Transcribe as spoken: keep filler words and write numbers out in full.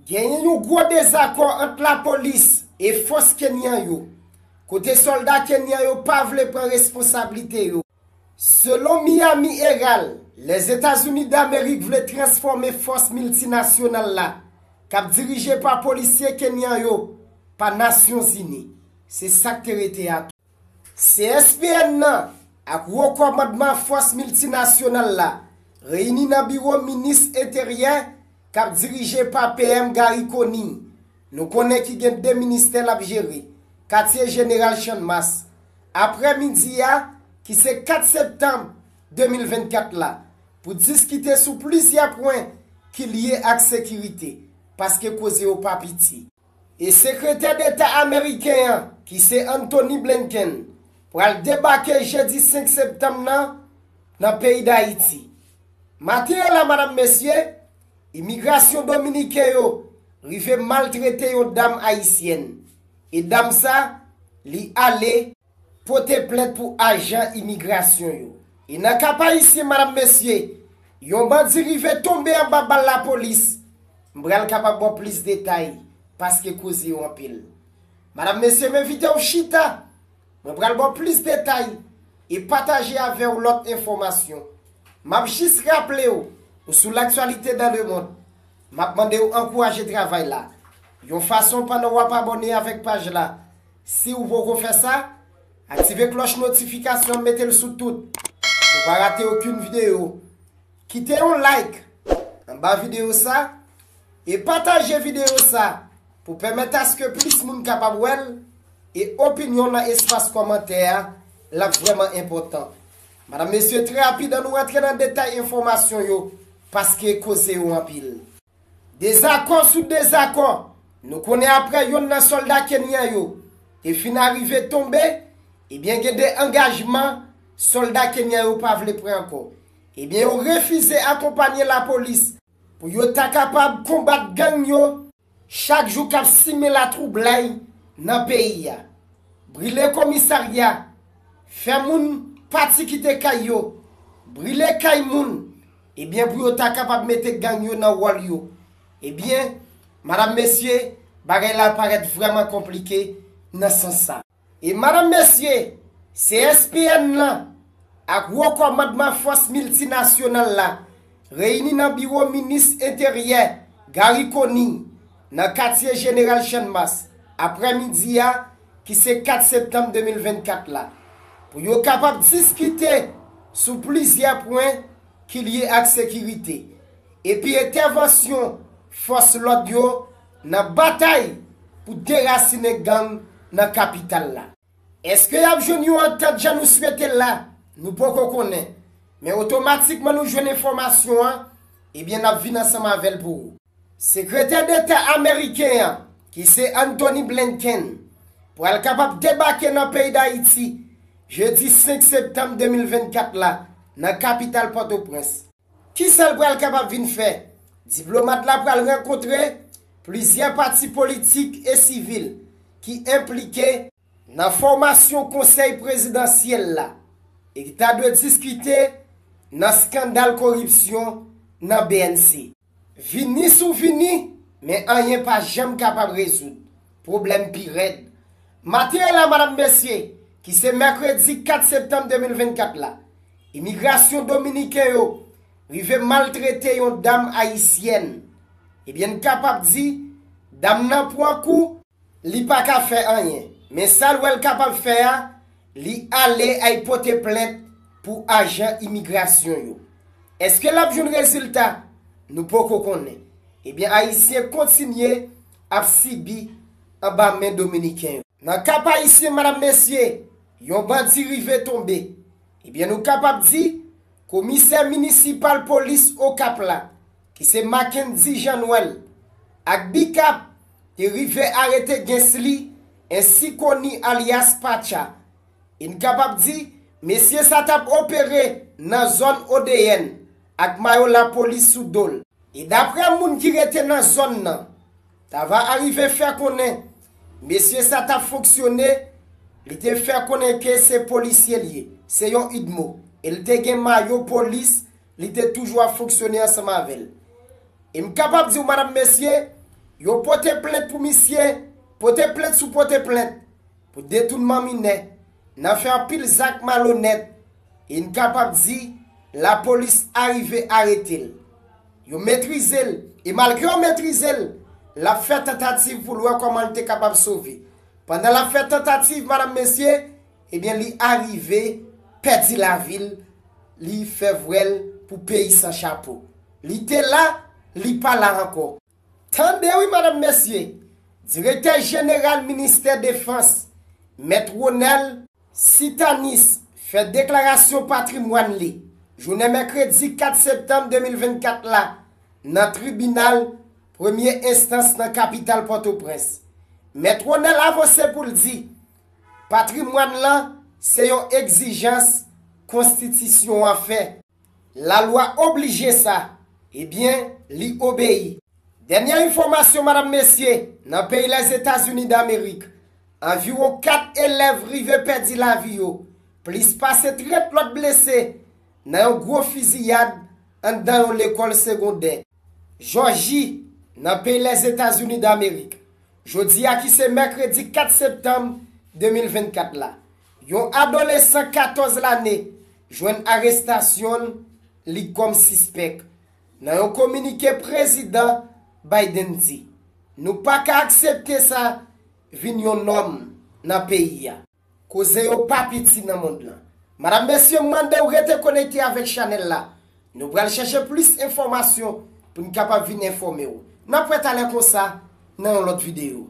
Genyen yon gwo dezakò ant lapolis e fòs kenyan yo, kote sòlda kenyan yo pa vle pran responsablite yo. Selon Miami Herald, Lèzetazini Damerik vle transfòme fòs miltinasyonal la, k ap dirije pa polisye kenyan yo, pa Nasyonzini. Se sa k te rete a tou. C S P N nan ak wo kòmandman fòs miltinasyonal la reyini nan biwo minis enteryè k ap dirije pa P M Garry Conille. Nou konnen ki gen de ministè l ap jere, katye jeneral Channmas. Aprè midi a, ki se kat septanm de mil vennkat la, pou diskite sou plizyè pwen ki lye ak sekirite, paske koze yo pa piti. E sekretè deta ameriken an, ki se Antony Blinken, pral debake jedi senk septanm nan, nan peyi Dayiti. Maten an la, madanm, mesye, imigrasyon dominiken yo rive maltrete yon dam ayisyèn. E dam sa, li ale pote plent pou ajan imigrasyon yo. E nan Kap Ayisyen, madanm, mesye, yon bandi rive tonbe anba bal lapolis. M pral kapab ba w plis detay, paske koze yo anpil. Madanm, mesye, m envite w chita. Mwen pral ba w plis detay e pataje avè w lòt enfòmasyon. M ap jis raple w, ou sou L'actualité dans le monde. M ap mande w ankouraje travay la yon fason pandan w ap abòne avèk paj la. Si w poko fè sa, aktive klòch notifikasyon an, mete l sou tout, pou w pa rate okenn videyo. Kite yon like anba videyo sa e pataje videyo sa pou pèmèt aske plis moun kapab wè l, e opinyon nan espas kòmantè a, l ap vrèman enpòtan. Madanm, mesye, trè rapid, ann nou rantre nan detay enfòmasyon yo, paske koze yo anpil. Dezakò sou dezakò, nou konnen aprè yonn nan sòlda kenyan yo te fin arive tonbe, ebyen gen de angajman sòlda kenyan yo pa vle pran ankò. Ebyen yo refize akonpanye lapolis pou yo ta kapab konbat gang yo chak jou k ap simen latwoublay nan peyi a. Brile komisarya, fè moun pati kite kay yo, brile kay moun, ebyen pou yo ta kapab mete gang yo nan wòl yo. Ebyen, madanm, mesye, bagay la parèt vrèman konplike nan sans sa. E madanm, mesye, C S P N nan ak wo kòmandman fòs miltinasyonal la reyini nan biwo minis enteryè Garry Conille nan katye jeneral Channmas aprè midi a, ki se kat septanm de mil vennkat la, pou yo kapab diskite sou plizyè pwen ki lye ak sekirite, epi entèvansyon fòs lòd yo nan batay pou derasinen gang nan kapital la. Èske y ap jwenn yon antant jan nou swete l la? Nou poko konnen. Men otomatikman nou jwenn enfòmasyon an, ebyen n ap vin ansanm avè l pou ou. Sekretè Deta ameriken an, ki se Antony Blinken, pral kapab debake nan peyi Dayiti jedi senk septanm de mil vennkat la, nan kapital Pòtoprens. Kisa l pral kapab vin fè? Diplomat la pral rankontre plizyè pati politik e sivil ki enplike nan fòmasyon konsèy prezidansyèl la e ki ta dwe diskite nan eskandal koripsyon nan B N C. Vini sou vini, men anyen pa janm kapab rezoud. Pwoblèm pi rèd. Maten an la, madanm, mesye, ki se mèkredi kat septanm de mil vennkat la, imigrasyon dominiken yo rive maltrete yon dam ayisyèn. Ebyen, n kapab di, dam nan pran kou, li pa ka fè anyen. Men sa l wè l kapab fè a, li ale ay pote plent pou ajan imigrasyon yo. Èske l ap jwenn rezilta? Nou poko konnen. Ebyen, Ayisyen kontinye ap sibi anba men Dominiken yo. Nan Kap Ayisyen, madanm, mesye, yon bandi rive tonbe. Ebyen, nou kapab di, komisè minisipal polis Okap la, ki se Mackendy Jean Noël, ak Bikap, te rive arete Gensly, ensi koni alyas Patcha. E n kapab di, mesye sa t ap opere nan zòn O D N ak mayo lapolis sou do l. E daprè moun ki rete nan zòn nan, ta va arive fè konnen mesye sa t ap fonksyone, li te fè konnen ke se polisye l ye, se yon idmo, e l te gen mayo polis, li te toujou ap fonksyone ansanm avè l. E m kapab di w, madanm, mesye, Yo pote plent pou misye, pote plent sou pote plent pou detounman minè, nan fè anpil zak malonèt, e n kapab di lapolis arive arete l. Yo metrize l, e malgre yo metrize l, l ap fè tantativ pou l wè kòman l te kapab sove. Pandan l ap fè tantativ, madanm mesye, ebyen, li arive pèdi lavi l, li fè vwèl pou peyi san chapo. Li te la, li pa la ankò. Tande wi, madanm mesye, direktè jeneral ministè defans, mèt Ronel Sitanis, fè deklarasyon patrimwàn li jounen mèkredi kat septanm de mil vennkat la nan tribinal premye enstans nan kapital Pòtoprens. Mèt Ronel avanse pou l di patrimwàn lan se yon egzijans konstitisyon an fè. Lalwa oblije sa, ebyen, li obeyi. Dènye enfòmasyon, madanm mesye, nan peyi Lèzetazini Damerik, anviwon kat elèv rive pèdi lavi yo, plis pase trant lòt blese nan yon gwo fiziyad anndan yon lekòl segondè Jòji, nan peyi Lèzetazini Damerik, jodi a ki se mèkredi kat septanm de mil vennkat la, yon adolesan katòz lane jwenn arestasyon li kòm sispèk. Nan yon kominike, prezidan Biden di, nou pa ka aksepte sa vin yon nòm nan peyi a. Koze yo pa piti nan mond lan. Madanm, mesye, m mande w rete konekte avèk chanèl la. Nou pral chèche plis enfòmasyon pou n kapab vin enfòme w. N ap wè talè konsa nan yon lòt videyo.